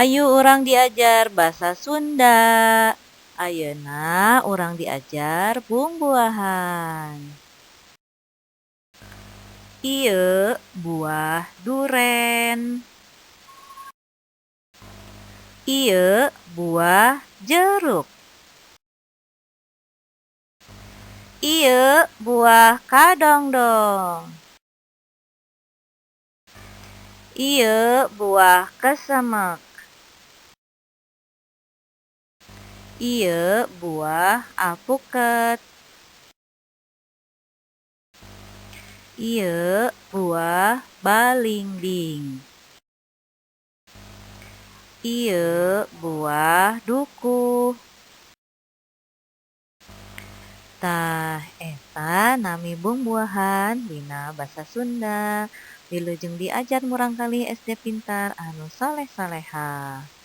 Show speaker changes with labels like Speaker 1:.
Speaker 1: Hayu urang diajar basa Sunda. Ayeuna urang diajar bungbuahan. Ieu buah duren. Ieu buah jeruk. Ieu buah kadongdong. Ieu buah kesemek. Ieu buah alpuket. Ieu buah balingbing. Ieu buah dukuh. Tah eta nami bungbuahan dina basa Sunda. Wilujeng diajar murangkalih SD Pintar anu soleh-solehah.